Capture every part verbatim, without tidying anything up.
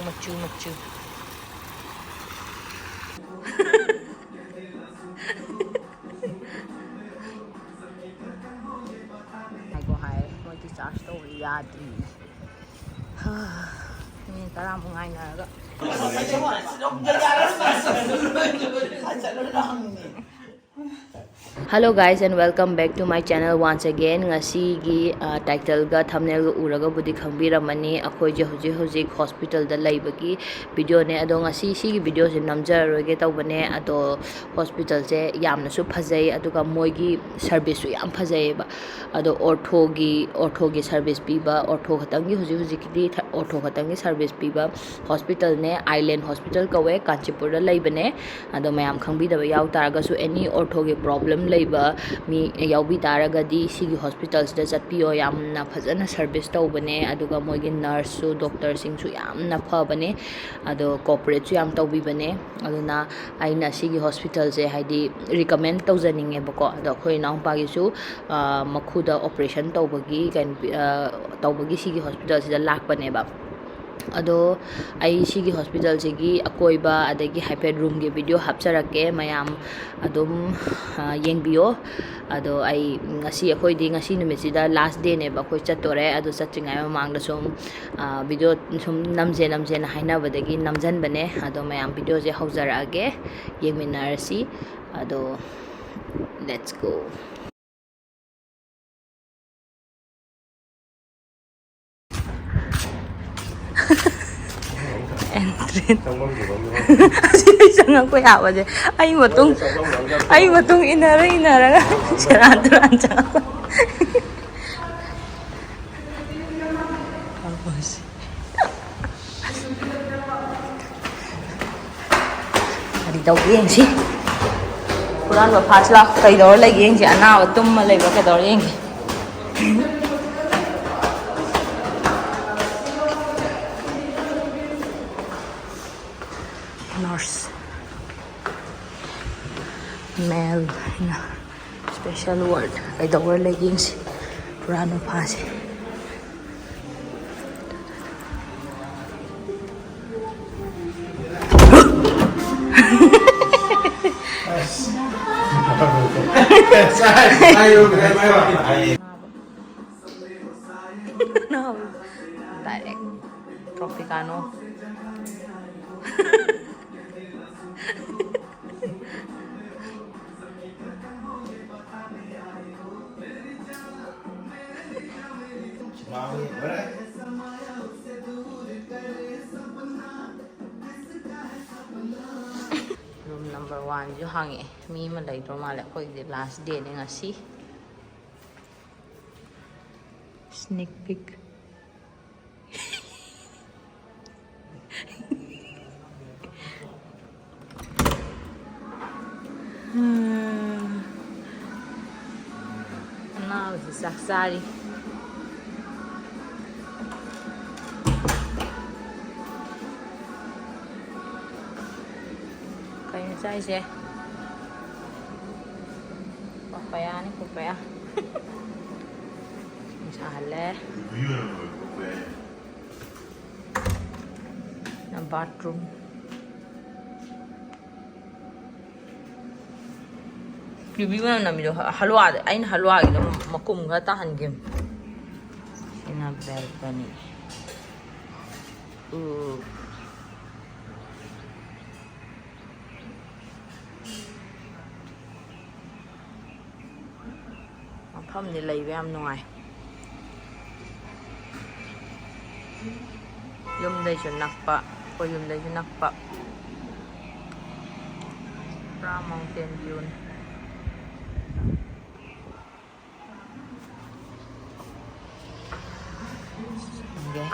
ꯃꯆꯨ ꯃꯆꯨ꯫ ꯉꯥꯏꯈꯣ ꯍꯥꯏ, ꯃꯣꯏꯗꯤ ꯆꯥꯔꯖ ꯇꯧꯕ ꯌꯥꯗ꯭ꯔꯤ꯫ ꯃꯤꯅꯤꯠ ꯇꯔꯥꯃꯨꯛ ꯉꯥꯏꯅꯔꯒ꯫ Hello guys and welcome back to my channel once again. ꯉꯁꯤꯒꯤ ꯇꯥꯏꯇꯜꯒ ꯊꯝꯅꯦꯜꯒ ꯎꯔꯒꯕꯨꯗꯤ ꯈꯪꯕꯤꯔꯝꯃꯅꯤ, ꯑꯩꯈꯣꯏꯁꯦ ꯍꯧꯖꯤꯛ ꯍꯧꯖꯤꯛ ꯍꯣꯁꯄꯤꯇꯥꯜꯗ ꯂꯩꯕꯒꯤ ꯚꯤꯗꯤꯑꯣꯅꯦ꯫ ꯑꯗꯣ ꯉꯁꯤ ꯁꯤꯒꯤ ꯚꯤꯗꯤꯑꯣꯁꯦ ꯅꯝꯖꯔꯔꯣꯏꯒꯦ ꯇꯧꯕꯅꯦ꯫ ꯑꯗꯣ ꯍꯣꯁꯄꯤꯇꯥꯜꯁꯦ ꯌꯥꯝꯅꯁꯨ ꯐꯖꯩ, ꯑꯗꯨꯒ ꯃꯣꯏꯒꯤ ꯁꯔꯚꯤꯁꯁꯨ ꯌꯥꯝ ꯐꯖꯩꯌꯦꯕ꯫ ꯑꯗꯣ ꯑꯣꯔꯊꯣꯒꯤ ꯑꯣꯔꯊꯣꯒꯤ ꯁꯔꯚꯤꯁ ꯄꯤꯕ, ꯑꯣꯔꯊꯣ ꯈꯛꯇꯪꯒꯤ ꯍꯧꯖꯤꯛ ꯍꯧꯖꯤꯛꯀꯤꯗꯤ ꯑꯣꯔꯊꯣ ꯈꯛꯇꯪꯒꯤ ꯁꯔꯚꯤꯁ ꯄꯤꯕ ꯍꯣꯁꯄꯤꯇꯥꯜꯅꯦ꯫ ꯑꯥꯏꯂꯦꯟ ꯍꯣꯁꯄꯤꯇꯥꯜ ꯀꯧꯋꯦ, ꯀꯥꯟꯆꯤꯄꯨꯔꯗ ꯂꯩꯕꯅꯦ꯫ ꯑꯗꯣ ꯃꯌꯥꯝ ꯈꯪꯕꯤꯗꯕ ꯌꯥꯎ ꯇꯥꯔꯒꯁꯨ, ꯑꯦꯅꯤ ꯑꯣꯔꯊꯣꯒꯤ ꯄ꯭ꯔꯣꯕ꯭ꯂꯦꯝ ꯂꯩꯕ ꯃꯤ ꯌꯥꯎꯕꯤ ꯇꯥꯔꯒꯗꯤ ꯁꯤꯒꯤ ꯍꯣꯁꯄꯤꯇꯥꯜꯁꯤꯗ ꯆꯠꯄꯤꯌꯣ꯫ ꯌꯥꯝꯅ ꯐꯖꯅ ꯁꯔꯚꯤꯁ ꯇꯧꯕꯅꯦ, ꯑꯗꯨꯒ ꯃꯣꯏꯒꯤ ꯅꯔꯁꯁꯨ, ꯗꯣꯛꯇꯔꯁꯤꯡꯁꯨ ꯌꯥꯝꯅ ꯐꯕꯅꯦ꯫ ꯑꯗꯣ ꯀꯣꯑꯣꯄꯔꯦꯠꯁꯨ ꯌꯥꯝ ꯇꯧꯕꯤꯕꯅꯦ꯫ ꯑꯗꯨꯅ ꯑꯩꯅ ꯁꯤꯒꯤ ꯍꯣꯁꯄꯤꯇꯥꯜꯁꯦ ꯍꯥꯏꯗꯤ ꯔꯤꯀꯃꯦꯟ ꯇꯧꯖꯅꯤꯡꯉꯦꯕꯀꯣ꯫ ꯑꯗꯣ ꯑꯩꯈꯣꯏ ꯏꯅꯥꯎꯄꯥꯒꯤꯁꯨ, ꯑ, ꯃꯈꯨꯗ ꯑꯣꯄꯔꯦꯁꯟ ꯇꯧꯕꯒꯤ ꯀꯩꯅꯣ, ꯑ, ꯇꯧꯕꯒꯤ ꯁꯤꯒꯤ ꯍꯣꯁꯄꯤꯇꯥꯜꯁꯤꯗ ꯂꯥꯛꯄꯅꯦꯕ꯫ ꯑꯗꯣ ꯑꯩ ꯁꯤꯒꯤ ꯍꯣꯁꯄꯤꯇꯥꯜꯁꯤꯒꯤ ꯑꯀꯣꯏꯕ ꯑꯗꯒꯤ ꯍꯥꯏꯐꯦꯠ ꯔꯨꯝꯒꯤ ꯚꯤꯗꯤꯑꯣ ꯍꯥꯞꯆꯔꯛꯀꯦ꯫ ꯃꯌꯥꯝ ꯑꯗꯨꯝ, ꯑ, ꯌꯦꯡꯕꯤꯌꯣ꯫ ꯑꯗꯣ ꯑꯩ ꯉꯁꯤ, ꯑꯩꯈꯣꯏꯗꯤ ꯉꯁꯤ ꯅꯨꯃꯤꯠꯁꯤꯗ ꯂꯥꯁ ꯗꯦꯅꯦꯕ ꯑꯩꯈꯣꯏ ꯆꯠꯇꯣꯔꯦ꯫ ꯑꯗꯣ ꯆꯠꯇ꯭ꯔꯤꯉꯩ ꯃꯃꯥꯡꯗ ꯁꯨꯝ, ꯑ, ꯚꯤꯗꯤꯑꯣ ꯁꯨꯝ ꯅꯝꯁꯦ ꯅꯝꯁꯦꯅ ꯍꯥꯏꯅꯕꯗꯒꯤ ꯅꯝꯁꯤꯟꯕꯅꯦ꯫ ꯑꯗꯣ ꯃꯌꯥꯝ ꯚꯤꯗꯤꯑꯣꯁꯦ ꯍꯧꯖꯔꯛꯑꯒꯦ, ꯌꯦꯡꯃꯤꯟꯅꯔꯁꯤ꯫ ꯑꯗꯣ let's go꯫ ꯑꯦꯟꯇ꯭ꯔꯤ꯫ ꯑꯁꯤꯗꯩ ꯆꯪꯉꯛꯄ ꯌꯥꯕꯁꯦ ꯑꯩ ꯃꯇꯨꯡ, ꯑꯩ ꯃꯇꯨꯡ ꯏꯟꯅꯔ ꯏꯟꯅꯔꯒ ꯁꯦꯔꯥꯟ ꯇꯨꯔꯥꯟ ꯆꯪꯉꯛꯄ꯫ ꯀꯔꯤ ꯇꯧꯒꯦ ꯌꯦꯡꯁꯤ꯫ ꯍꯨꯔꯥꯟꯕ ꯐꯥꯁ ꯂꯥꯛ ꯀꯩꯗꯧꯔ ꯂꯩꯒꯦ ꯌꯦꯡꯁꯤ꯫ ꯑꯅꯥꯕ ꯇꯨꯝꯃ ꯂꯩꯕ꯭ꯔꯥ ꯀꯩꯗꯧꯔ ꯌꯦꯡꯒꯦ꯫ ꯅꯔꯁ꯫ ꯃꯦꯜ ꯍꯥꯏꯅ ꯁ꯭ꯄꯦꯁꯦꯜ ꯋꯥꯔꯗ ꯀꯩꯗꯧꯔ ꯂꯩꯒꯦ ꯌꯦꯡꯁꯤ꯫ ꯍꯨꯔꯥꯟꯕ ꯐꯥꯁꯦ꯫ Direct Tropicano. Room number one ꯁꯨ ꯍꯥꯡꯉꯛꯑꯦ꯫ ꯃꯤ ꯑꯃ ꯂꯩꯗꯧ ꯃꯥꯜꯂꯦ꯫ ꯑꯩꯈꯣꯏꯒꯤꯗꯤ last day ꯅꯦ ꯉꯁꯤ꯫ Sneak peek꯫ ꯑꯅꯥꯕꯁꯤ ꯆꯥꯛ ꯆꯥꯔꯤ꯫ ꯀꯩꯅꯣ ꯆꯥꯏꯁꯦ? ꯄꯄꯌꯥꯅꯤ, ꯄꯄꯌꯥ꯫ ꯁꯥꯍꯜꯂꯦ꯫ Bathroom꯫ ꯌꯨꯕꯤ ꯃꯅꯝ ꯅꯝꯃꯤꯗꯣ ꯍ-, ꯍꯜꯋꯥꯗ, ꯑꯩꯅ ꯍꯜꯋꯥꯒꯤꯗꯣ ꯃꯀꯨꯝ ꯈꯔ ꯇꯥꯍꯟꯈꯤꯕꯅꯤ꯫ ꯁꯤꯅ balcony꯫ ꯎ꯫ ꯃꯐꯝꯗꯤ ꯂꯩꯕ ꯌꯥꯝ ꯅꯨꯡꯉꯥꯏ꯫ ꯌꯨꯝꯗꯩꯁꯨ ꯅꯛꯄ, ꯑꯩꯈꯣꯏ ꯌꯨꯝꯗꯩꯁꯨ ꯅꯛꯄ꯫ ꯄꯨꯔꯥ mountain view ꯅꯤ꯫ ꯈꯪꯗꯦ꯫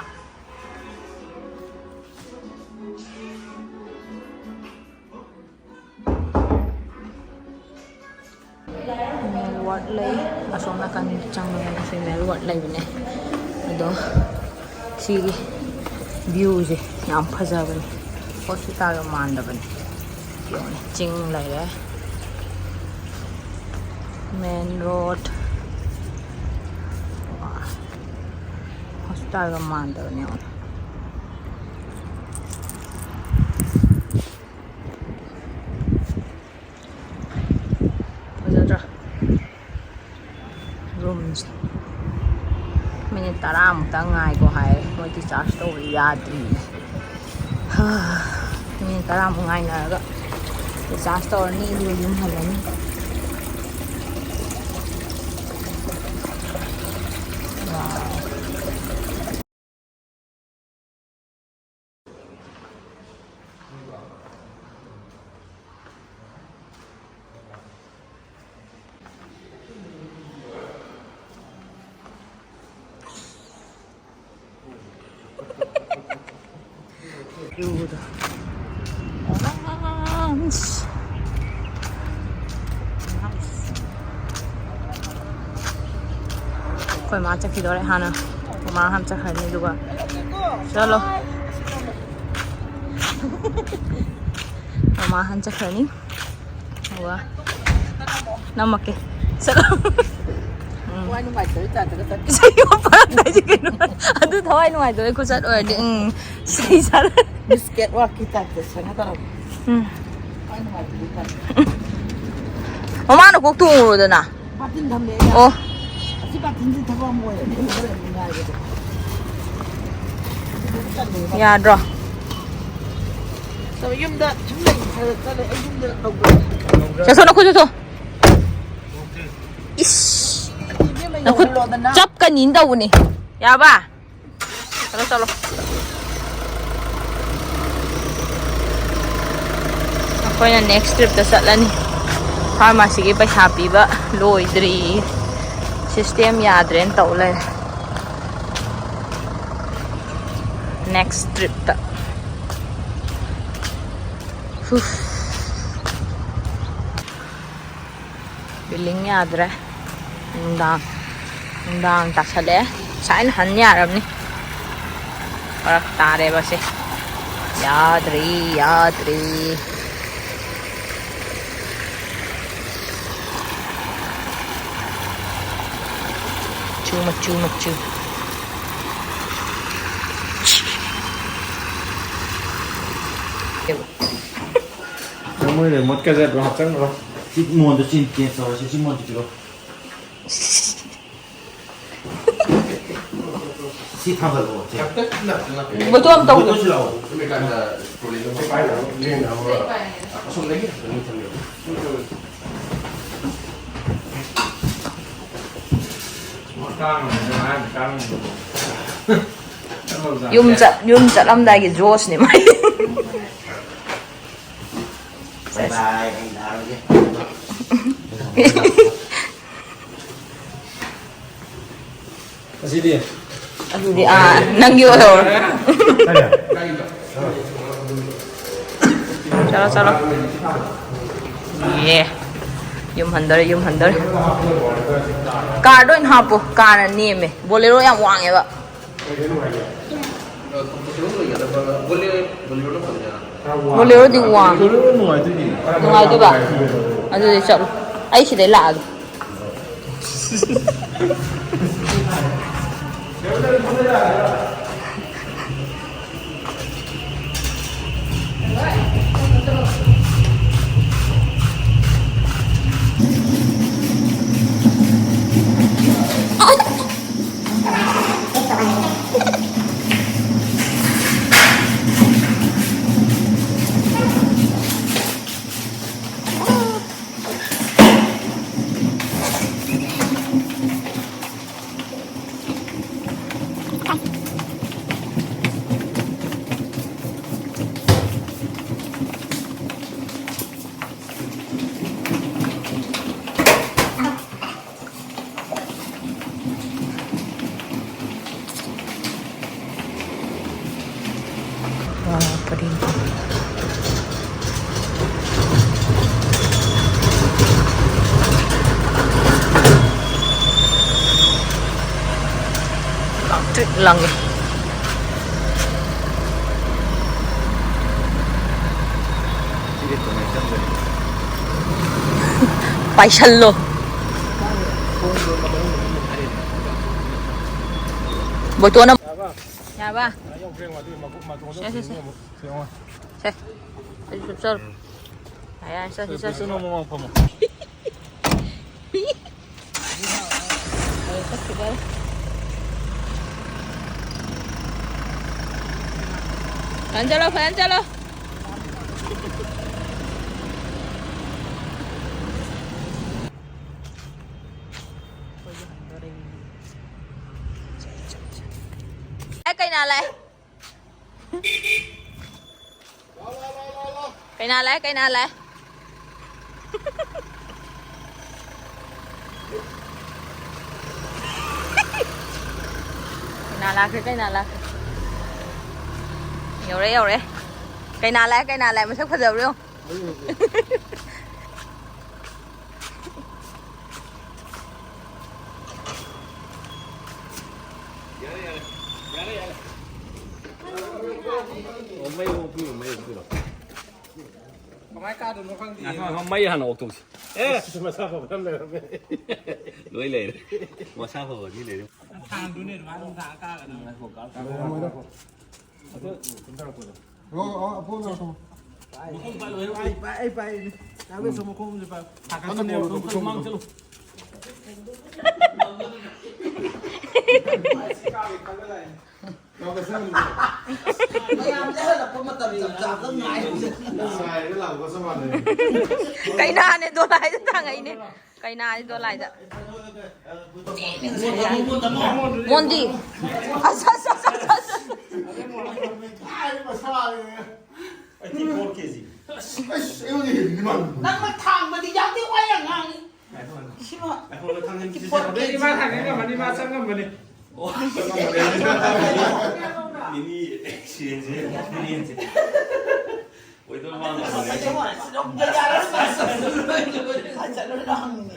Male ward ꯂꯩ꯫ ꯑꯁꯣꯝ ꯅꯥꯀꯟ ꯆꯪꯕꯗ female ward ꯂꯩꯕꯅꯦ꯫ ꯑꯗꯣ ꯁꯤꯒꯤ view ꯁꯦ ꯌꯥꯝ ꯐꯖꯕꯅꯦ꯫ Hospital ꯒ ꯃꯥꯟꯗꯕꯅꯦ꯫ ꯌꯦꯡꯉꯨꯅꯦ, ꯆꯤꯡ ꯂꯩꯔꯦ꯫ Main road꯫ Hospital ꯒ ꯃꯥꯟꯗꯕꯅꯦ, ꯌꯦꯡꯉꯨꯅꯦ꯫ ꯐꯖꯗ꯭ꯔꯥ? ꯈꯤꯇꯪ ꯉꯥꯏꯈꯣ ꯍꯥꯏ, ꯃꯣꯏꯗꯤ ꯆꯥꯔꯖ ꯇꯧꯕ ꯌꯥꯗ꯭ꯔꯤ꯫ ꯃꯤꯅꯤꯠ ꯇꯔꯥꯃꯨꯛ ꯉꯥꯏꯅꯔꯒ ꯆꯥꯔꯖ ꯇꯧꯔꯅꯤ, ꯑꯗꯨꯒ ꯌꯨꯝ ꯍꯜꯂꯅꯤ꯫ ꯚ꯭ꯌꯨꯗꯣ꯫ ꯑꯁ꯫ ꯑꯩꯈꯣꯏ ꯃꯥ ꯆꯠꯈꯤꯗꯣꯔꯦ ꯍꯥꯟꯅ꯫ ꯑꯩꯈꯣꯏ ꯃꯥ ꯍꯥꯟꯅ ꯆꯠꯈ꯭ꯔꯅꯤ ꯑꯗꯨꯒ ꯆꯠꯂꯣ꯫ ꯃꯃꯥ ꯍꯥꯟꯅ ꯆꯠꯈ꯭ꯔꯅꯤ꯫ ꯋꯥ꯫ ꯅꯝꯃꯛꯀꯦ꯫ ꯆꯠꯂꯣ꯫ ꯎꯝ꯫ ꯊꯋꯥꯏ ꯅꯨꯡꯉꯥꯏꯇꯕꯩ ꯇꯥꯏꯞꯇꯒ ꯆꯠ- ꯏꯁꯩ ꯌꯣꯟꯕ ꯍꯥꯏꯁꯦ ꯀꯩꯅꯣ? ꯑꯗꯨ ꯊꯋꯥꯏ ꯅꯨꯡꯉꯥꯏꯇꯕꯩ ꯈꯨꯆꯠ ꯑꯣꯏꯔꯗꯤ, ꯎꯝ꯫ ꯏꯁꯩ ꯁꯛ- Miss Catwalk ꯀꯤ ꯇꯥꯏꯞꯇ ꯁꯦꯝꯒꯗꯧꯔꯕ꯫ ꯎꯝ꯫ ꯊꯋꯥꯏ ꯅꯨꯡꯉꯥꯏꯇꯕꯩ ꯇꯥꯏꯞꯇ꯫ ꯃꯃꯥꯅ ꯀꯣꯛ ꯊꯣꯡꯉꯨꯔꯣꯗꯅ꯫ ꯕꯥꯇꯤꯟ ꯊꯝꯃꯦ ꯑꯩꯅ꯫ ꯑꯣ꯫ ꯑꯁꯤ ꯕꯥꯇꯤꯟꯁꯤ ꯊꯕꯛ ꯑꯃ ꯑꯣꯏꯔꯦ꯫ ꯑꯗꯨ ꯈꯔ ꯅꯨꯡꯉꯥꯏꯕꯗꯣ꯫ ꯌꯥꯗ꯭ꯔꯣ? ꯑꯗꯣ ꯌꯨꯝꯗ ꯁꯨꯝ ꯂꯩ, ꯈꯔ ꯆꯠꯂꯦ꯫ ꯑꯩ ꯌꯨꯝꯗ ꯇꯧꯗꯣꯏꯅꯦ꯫ ꯆꯠꯊꯣꯛ, ꯅꯈꯨꯠ ꯆꯠꯊꯣꯛ꯫ ꯏꯁ! ꯏꯕꯦꯝꯃ, ꯅꯈꯨꯠ ꯌꯧꯍꯜꯂꯣꯗꯅ꯫ ꯆꯞꯀꯅꯤꯅ ꯇꯧꯕꯅꯦ꯫ ꯌꯥꯕ? ꯆꯠꯂꯣ, ꯆꯠꯂꯣ꯫ ꯑꯩꯈꯣꯏꯅ next trip ꯇ ꯆꯠꯂꯅꯤ꯫ Pharmacy ꯒꯤ ꯄꯩꯁꯥ ꯄꯤꯕ ꯂꯣꯏꯗ꯭ꯔꯤ꯫ System ꯌꯥꯗ꯭ꯔꯦꯅ ꯇꯧ ꯂꯩꯔꯦ꯫ Next trip ꯇ꯫ ꯍꯨꯐ꯫ Billing ꯌꯥꯗ꯭ꯔꯦ꯫ ꯅꯨꯡꯗꯥꯡ, ꯅꯨꯡꯗꯥꯡ ꯇꯥꯁꯜꯂꯛꯑꯦ꯫ ꯉꯁꯥꯏꯅ ꯍꯟ ꯌꯥꯔꯕꯅꯤ꯫ ꯐꯔꯛ ꯇꯥꯔꯦꯕ ꯁꯦ꯫ ꯌꯥꯗ꯭ꯔꯦ, ꯌꯥꯗ꯭ꯔꯦ꯫ ꯃꯆꯨ, ꯃꯆꯨ, ꯃꯆꯨ꯫ ꯅꯪ ꯃꯣꯏ remote ꯀ ꯖꯥꯠꯂꯣ? ꯍꯥꯞꯆꯟꯈ꯭ꯔꯣ꯫ ꯁꯤ ꯃꯣꯟꯗꯣ ꯆꯦꯟ change ꯇꯧꯔꯁꯤ꯫ ꯁꯤ ꯃꯣꯟꯗꯣ ꯄꯤꯔꯛꯑꯣ꯫ ꯊꯥꯡꯒꯠꯂꯛꯑꯣ, ꯁꯦ꯫ ꯕꯣꯇꯣꯟ ꯑꯃ ꯇꯧꯒꯦ꯫ ꯕꯣꯇꯣꯟꯁꯤ ꯂꯥꯛꯑꯣ꯫ ꯑꯁꯣꯝꯗꯒꯤ ꯑꯗꯨꯝ ꯊꯝꯕꯤꯔꯣ꯫ ꯌꯨꯝ ꯆꯠ-, ꯌꯨꯝ ꯆꯠꯂꯝꯗꯥꯏꯒꯤ ꯖꯣꯁꯅꯦ ꯃꯥꯏ꯫ Bye bye, ꯑꯩ ꯂꯥꯛꯑꯔꯣꯏꯒꯦ꯫ ꯑꯁꯤꯗꯤ? ꯑꯗꯨꯗꯤ, ꯑꯥ, ꯅꯪꯒꯤ ꯑꯣꯏꯍꯧꯔꯣ꯫ ꯀꯔꯤ? ꯆꯠꯂꯣ, ꯆꯠꯂꯣ꯫ ꯑꯦ, ꯌꯨꯝ ꯍꯟꯗꯣꯔꯦ, ꯌꯨꯝ ꯍꯟꯗꯣꯔꯦ꯫ ꯀꯥꯔꯗ ꯑꯣꯏꯅ ꯍꯥꯞꯄꯣ, ꯀꯥꯔꯅ ꯅꯦꯝꯃꯦ꯫ ꯕꯣꯂꯦꯔꯣ ꯌꯥꯝ ꯋꯥꯡꯉꯦꯕ꯫ ꯕꯣꯂꯦꯔꯣꯗꯤ ꯋꯥꯡ-, ꯅꯨꯡꯉꯥꯏꯗꯣꯏꯕ? ꯑꯗꯨꯗꯤ ꯆꯠꯂꯣ, ꯑꯩ ꯁꯤꯗꯩ ꯂꯥꯛꯑꯒꯦ꯫ ꯋꯥ ꯄꯔꯦꯡ ꯄꯔꯦꯡ꯫ ꯂꯪꯇ꯭ꯔꯤꯛ ꯂꯪꯉꯦ꯫ ꯄꯥꯏꯁꯜꯂꯣ꯫ ꯕꯣꯇꯣꯟ ꯑꯃ꯫ ꯌꯥꯔꯕ? ꯌꯥꯔꯕ? ꯁꯦ, ꯁꯦ, ꯁꯦ꯫ ꯁꯦ꯫ ꯑꯩꯁꯨ ꯆꯨꯞꯆꯔꯣ꯫ ꯌꯥꯔꯦ, ꯌꯥꯔꯦ, ꯆꯠꯁꯤ, ꯆꯠꯁꯤ꯫ ꯆꯠꯁꯤ, ꯅꯣꯡꯃ ꯃꯐꯝ ꯑꯃ꯫ ꯆꯠꯈꯤꯗꯣꯔꯦ꯫ ꯐꯖꯅ ꯆꯠꯂꯣ, ꯐꯖꯅ ꯆꯠꯂꯣ꯫ ꯑꯦ, ꯀꯩꯅꯥ ꯂꯥꯛꯑꯦ꯫ ꯀꯩꯅꯥ ꯂꯥꯛꯑꯦ, ꯀꯩꯅꯥ ꯂꯥꯛꯑꯦ꯫ ꯀꯩꯅꯥ ꯂꯥꯛꯈ꯭ꯔꯦ, ꯀꯩꯅꯥ ꯂꯥꯛꯈ꯭ꯔꯦ꯫ ꯌꯧꯔꯦ, ꯌꯧꯔꯦ꯫ ꯀꯩꯅꯥ ꯂꯥꯛꯑꯦ, ꯀꯩꯅꯥ ꯂꯥꯛꯑꯦ꯫ ꯃꯁꯛ ꯐꯖꯕ꯭ꯔꯥ ꯌꯦꯡꯉꯣ꯫ ꯌꯥꯔꯦ, ꯌꯥꯔꯦ꯫ ꯌꯥꯔꯦ, ꯌꯥꯔꯦ꯫ ꯑꯣ, ꯃꯩ ꯑꯃꯨꯛ ꯄꯤꯔꯣ, ꯃꯩ ꯑꯃꯨꯛ ꯄꯤꯔꯣ꯫ ꯀꯃꯥꯏ ꯀꯥꯗꯣꯏꯅꯣ ꯈꯪꯗꯦ꯫ ꯉꯥꯏꯈꯣ, ꯉꯥꯏꯈꯣ, ꯃꯩ ꯍꯥꯟꯅ ꯑꯣꯛꯊꯣꯛꯁꯤ꯫ ꯑꯦ! ꯑꯁ, ꯃꯁꯥ ꯐꯕ ꯌꯥꯝ ꯂꯩꯔꯝꯃꯦ꯫ ꯂꯣꯏ ꯂꯩꯔꯦ꯫ ꯃꯁꯥ ꯐꯕꯗꯤ ꯂꯩꯔꯦ꯫ ꯊꯥꯡꯗꯨꯅꯦ ꯑꯗꯨꯃꯥꯏꯅ ꯑꯗꯨꯝ ꯊꯥꯡꯉ ꯀꯥꯒꯗꯕꯅꯤ꯫ ꯉꯥꯏꯈꯣ, ꯀꯥ-, ꯀꯥ-, ꯂꯩꯔꯝꯃꯣꯏꯗ꯫ ꯑꯗꯨ ꯀꯨꯝꯊꯔꯛꯄꯗꯣ꯫ ꯑꯣ, ꯑꯣ, ꯑꯄꯣ ꯂꯥꯛꯑꯣ꯫ ꯃꯈꯣꯡ ꯄꯥꯏ ꯂꯣꯏꯔꯦ꯫ ꯄꯥꯏ, ꯄꯥꯏ, ꯑꯩ ꯄꯥꯏ꯫ ꯆꯥꯕꯦ ꯁꯣ ꯃꯈꯣꯡꯁꯦ ꯄꯥꯏ꯫ ꯀꯟꯅ ꯊꯥꯡꯒꯠꯄꯅꯦ꯫ ꯀꯣꯜꯂꯣ, ꯃꯃꯥꯡ ꯀꯣꯜꯂꯣ꯫ ꯆꯠꯂꯨ꯫ ꯃꯌꯥꯝꯁꯦ ꯍꯜꯂꯛꯄ ꯃꯇꯝ ꯆꯞ ꯆꯥꯕꯗ ꯉꯥꯏꯔꯤꯁꯦ꯫ ꯉꯥꯏꯔꯒ ꯂꯥꯛꯄꯒ ꯆꯞ ꯃꯥꯟꯅꯩ꯫ ꯀꯩꯅꯥꯅꯦ ꯗꯣꯂꯥꯏꯗ ꯊꯥꯡꯉꯛꯏꯅꯦ꯫ ꯀꯩꯅꯥꯅꯦ ꯗꯣꯂꯥꯏꯗ꯫ ꯃꯣꯟꯗꯤ꯫ ꯑꯁ, ꯑꯁ, ꯑꯁ, ꯑꯁ, ꯑꯁ꯫ ꯀꯥꯏ ꯃꯁꯥꯅꯦ꯫ Eighty four K G. ꯑꯁ, ꯑꯩꯉꯣꯟꯗ ꯍꯦꯜꯂꯤꯅꯦ ꯃꯥꯅ꯫ ꯅꯪꯅ ꯊꯥꯡꯕꯗꯤ ꯌꯥꯝ ꯊꯤ ꯋꯥꯏ ꯑꯉꯥꯡꯅꯤ꯫ ꯉꯥꯏꯈꯣ, ꯉꯥꯏꯈꯣ꯫ ꯁꯤꯃ ꯉꯥꯏꯈꯣ, ꯃꯊꯪ ꯑꯩꯠꯇꯤ ꯐꯣꯔ ꯀꯦ ꯖꯤ꯫ ꯏꯃꯥ ꯊꯥꯡꯉꯦ ꯉꯝꯃꯅꯤ, ꯃꯥ ꯆꯪ ꯉꯝꯃꯅꯤ꯫ ꯑꯣ꯫ ꯃꯤꯅꯤ ꯑꯦꯛꯁꯤꯗꯦꯟꯁꯦ꯫ ꯑꯦꯛꯁꯤꯗꯦꯟꯁꯦ꯫ ꯑꯣꯏꯗꯧ ꯃꯥꯟꯗꯕꯅꯦ꯫ ꯆꯠꯂꯣ, ꯆꯠꯂꯣ, ꯍꯪꯉꯤꯅꯦ꯫